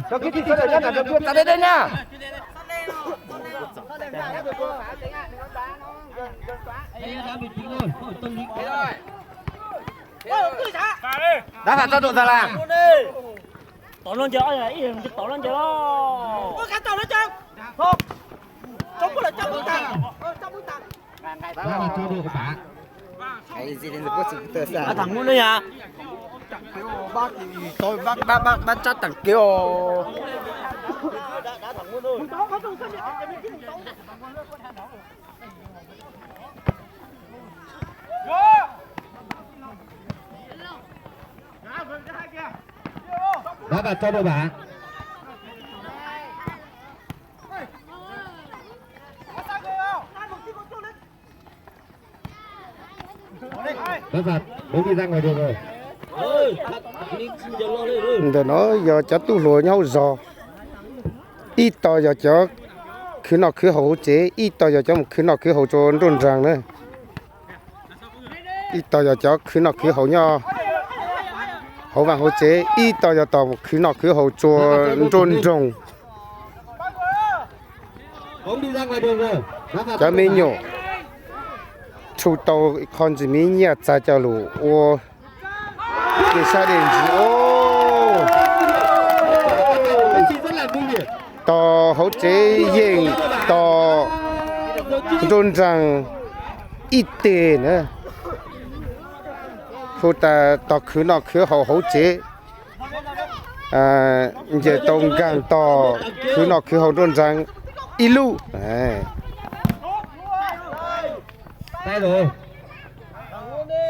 Cov kwv tij sawv daws nyob nram cov tuaj txav deb deb na. Dab Vam tso dua ntag las. Tom no nce, tom no nce. Dab Vam tso dua ntag. Thab thab nub no yog. Pab tsab teem kev os. Dab Vam tso dua ntag. Dab Vam, bốn đi ra ngoài đường rồi. Ntawm no yog cov tub hluas nyob hauv zos. Ib tog yog cov khwv noj khwv haus hauv tsev, ib tog yog cov mus khwv noj khwv haus rau nruab nraag na. Ib tog yog cov khwv noj khwv haus nyob hauv vaaj hauv tsev, ib tog yog tos mus khwv noj khwv haus tsua nruab nroog. Cov me nyuam rhu tau qho ntsis miv nyiaj txag coj lug ua dej sab dej ntsws os. Tos hauv tsev yeej tos nruab nraag ib teg na. Hu tas tos khwv noj khwv haus hauv tsev, ncaws tau nkaag tos khwv noj khwv haus nruab nraag ib lub.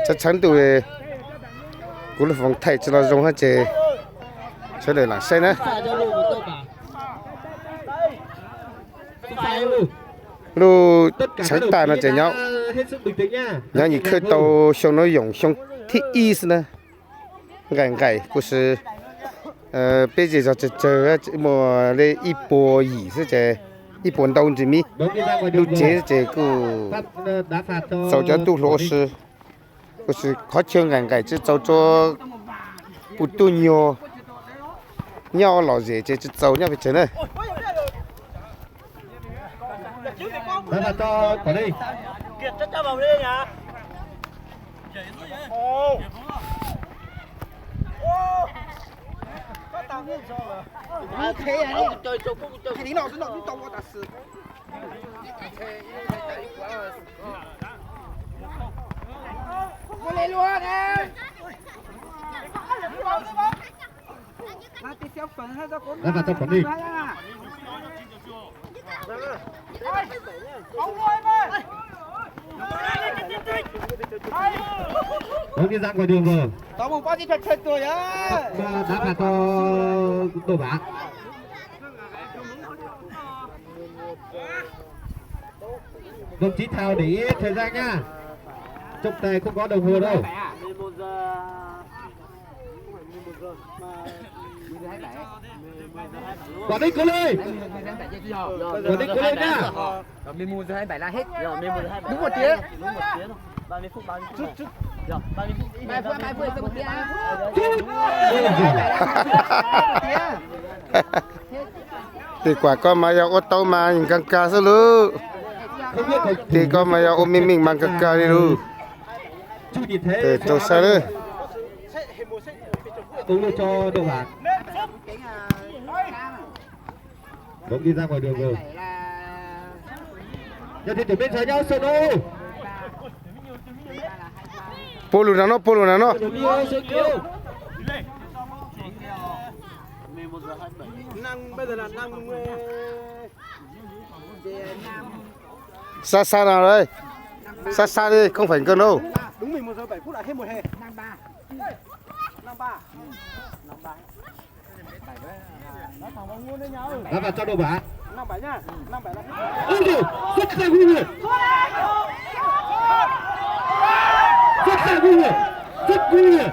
Tshawb tshawb ntuj, kuv lub foos thaij tsis los zoo hab ces sawv daws lam saib na. Lub tshawb tag no ces nyob, nyob Yim Khawj tau xyoo no yoom xyoo thib ib xwb na. Nqaim nqaim kuj si, peb zej zog tsawg tsawg muaj li ib puas yim xwb ces ib puas ntau ntsis miv. Lub tsev ces kuj txaus cov tub hluas ua si, kuj si qhov chaw nqaim nqaim tsis txaus rua puj tub nyuag nyob lom zem ces tsis txaus nyob pes tsawg na. Đá phạt cho đội bạn. Đồng chí Thảo để ý thời gian nha. Trọng tài không có đồng hồ đâu. Quản lý, cố lên. Quản lý, cố lên nha. Đúng một tiếng. Tes kuam koj mas yog ua tau mas nkaag kag xwb lauj. Tes koj mas yog ua meej meej mas nkaag kag li lauj. Rau sab lawm. Đúng đi ra ngoài đường rồi. Nhà thầy Tuyển Minh rời nhau sân ô. Pua lug nram no, pua lug nram no. Năm bây giờ là năm, ờ, Xa xa nào đây. Xa xa đi, không phải gần đâu. Đúng mười một giờ bảy phút là hết một hè. Năm ba. Năm ba. Đá vào cho đội bạn. Năm bảy nhá. Năm bảy là. Ui giời, rất là nguy hiểm. Rất là nguy hiểm. Rất nguy hiểm.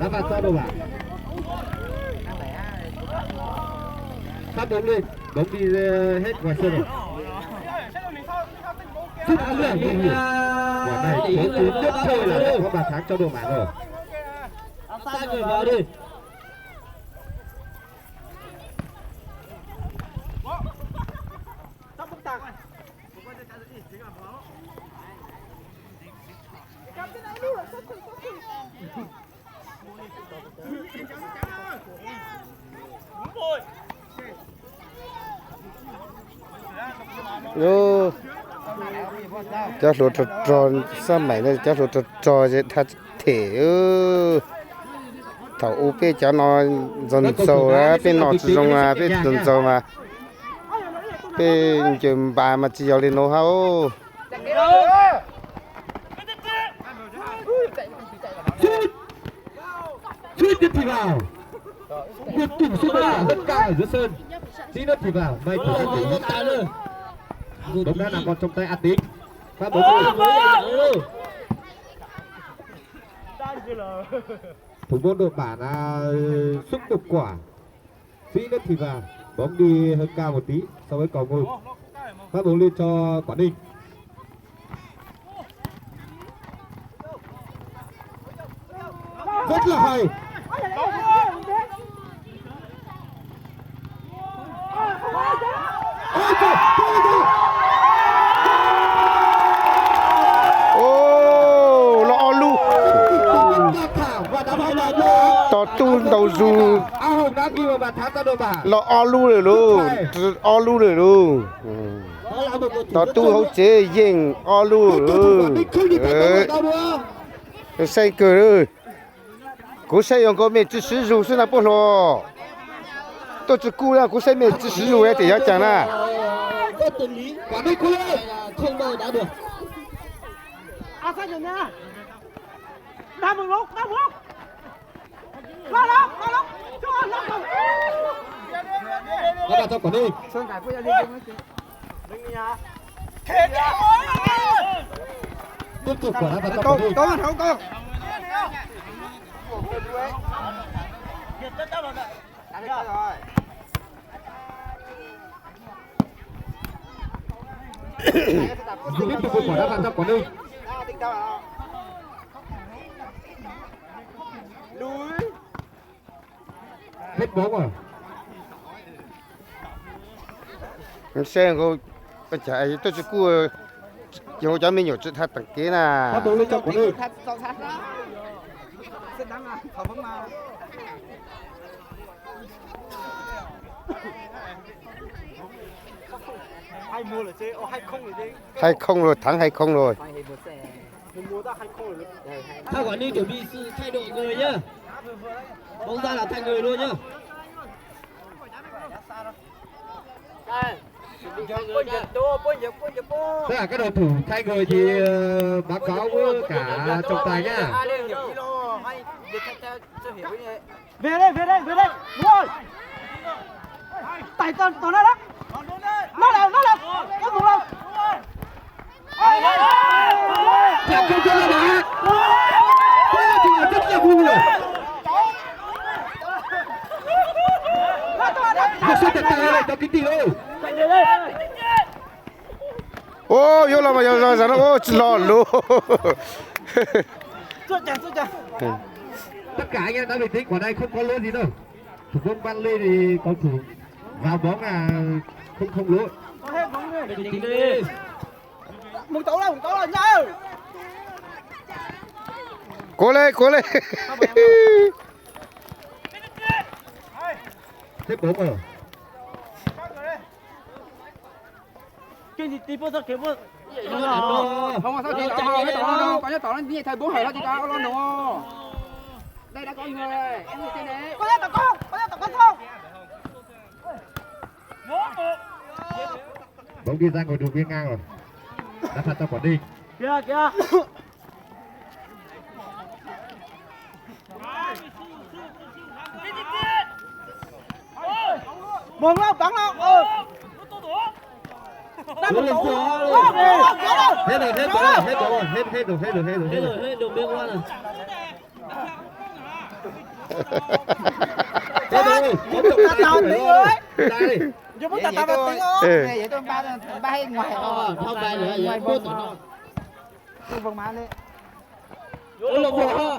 Đá vào cho đội bạn. Sắp bóng đi, bóng đi, ờ, hết ngoài sân rồi. Rất là nguy hiểm. Quả này thiếu tí nhất thôi là đã có bàn thắng cho đội bạn rồi. Sát người vào đi. Cov hluas rog rog, xab maim no cov hluas rog rog ces dhau them. Thaum ub peb cov no ntxaug ntxaug, peb noj tsis zoo, peb ntxaug ntxaug mas peb ncaws npas mas tsis yog li no hab. Suýt, suýt tiếp thì vào. Một cú sút rất là hơi cay ở giữa sân. Tí nữa thì vào, may thủ môn Tùng. Bóng đá nằm còn trong tay A Tín. Phát bóng lên. Thủ môn đội bản là Xúc Độc Quả. Tí nữa thì vào. Bóng đi hơi cao một tí so với cầu môn. Phát bóng lên cho Quảng Ninh. Rất là hay. Ôi trời, ôi trời. Ôi, los ob lub. Tos tub ntaus zug. Los ob lub lawm lauj. Ob lub lawm lauj. Tos tub hauv tsev yeej ob lub. Saib kawg. Kuv saib yuav nkaus mej tsi swv zug xwb na puab hluas. Tuaj tsi kuj na, kuv saib mej tsi swv zug tias yuav caag na. Tiếp tục quả đá phạt góc. Câu, câu, câu. Tiếp tục một quả đá phạt cho Quảng Ninh. Hết bóng rồi. Seb, tuaj tsi kuj, yog cov me nyuam tsi tau teem kev na. Phát bóng lên cho Quảng Ninh. Hai không rồi, thắng hai không rồi. Thao Quảng Ninh chuẩn bị sự thay đổi người nhá. Bóng ra là thay người luôn nhá. Tất cả các cầu thủ thay người thì ờ, báo cáo với cả trọng tài nhá. Về đây, về đây, về đây. Đúng rồi. Tải tao, tao nó lắm. Nó là, nó là. Có vùng không? Chặt không cho nó đá. Thế là thì là rất là vui rồi. Một số chặt tay này cho cái gì đâu. Ua, yuav los mas yog zog zog no, ua, tsis los lus. Tất cả anh em đã bình tĩnh, quả này không có lỗi gì đâu. Thủ môn Văn Lê thì cầu thủ vào bóng là không không lỗi. Mùng tấu là, mùng tấu là nhá. Cố lên, cố lên. Xếp bóng rồi. Kênh thì tí bớt ra kìa bớt. Không sao, thì tỏ nó, tỏ nó, tỏ nó, tỏ nó, tỏ nó, thầy bố hở nó thì tao lo nó. Đây đã có người, em nhìn trên đấy. Con ra tỏ con, con ra tỏ con không? Bóng đi ra ngoài đường biên ngang rồi. Đá phạt cho Quảng Ninh. Kìa, kìa. Mừng lắm, cắn lắm. Ừ. Ủa, lên chưa? Hết rồi, hết rồi, hết rồi, hết rồi, hết rồi, hết rồi, hết rồi, hết rồi. Hết rồi, hết rồi. Hết rồi, hết rồi. Tao tao tính rồi. Đây. Giờ bố tao tao tính rồi. Vậy tôi ba ba hay ngoài. Ờ, không ba nữa, ngoài vậy bố tao. Tôi vòng má lên. Ủa, lộn bộ hả?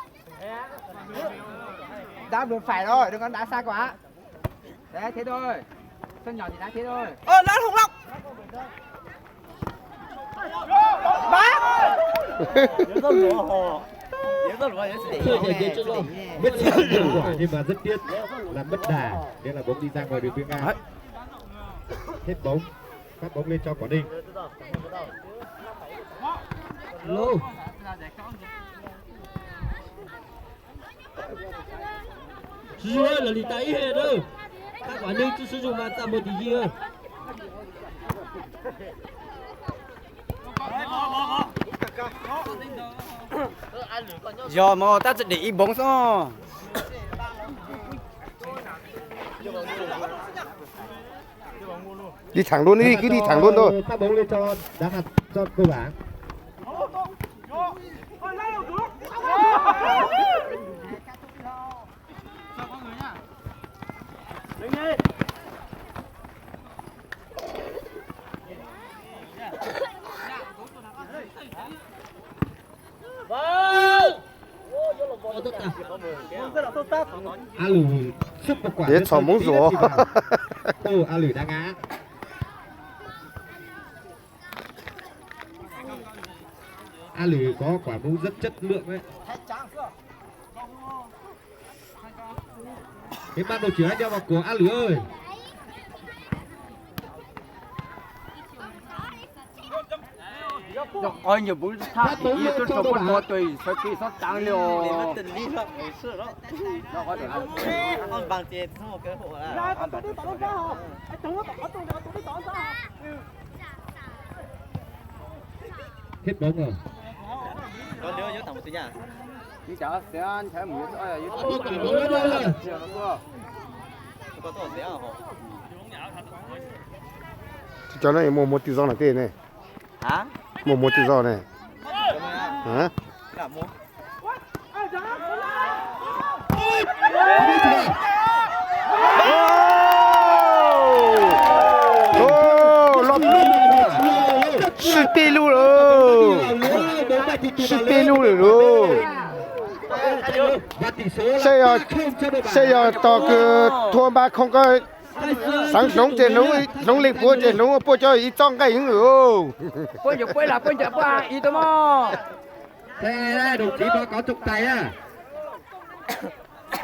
Đá bên phải rồi, đừng có đá xa quá. Đấy, thế thôi. Sân nhỏ thì đá thế thôi. Ơ, nó không lọc. Bác. Biết sự kết quả nhưng mà rất tiếc là mất đà, nghĩa là bóng đi ra ngoài đường biên ngang. Hết bóng, phát bóng lên cho Quảng Ninh. Lô. Sib zuj lawm li tas ib hlis na. Kab Quảng Ninh tsis sib zuj mas txaj muag tim yig. Yog mas tab tsis dim ib bóng xwb. Đi thẳng luôn đi, cứ đi thẳng luôn thôi. Phát bóng lên cho đá phạt cho Tô Bảng. Á lwm xub một quả. Dế rất xỏ móng giò. Tô A Lử đá ngã. A Lử có quả bóng rất chất lượng đấy. Cái băng đội trưởng cho vào của A Lử ơi. Oj, nyuam boob thaj ib tug rau puag tod tus xav kev xob taav li os. Hết bóng rồi. Cov no muaj muaj twg zog na tej ne? Muaj muaj twg zog ne? Sib peb lub lawm, sib peb lub lawm lauj. Saib yog tos kws thua npa khoom koj xeev hloov ces hloov leej puav ces hloov puaj cov ib txoj nqaij heev lawm. Puab ncaws puab ib lam puab ncaws puab ib tau mog. Đồng chí báo cáo trọng tài á.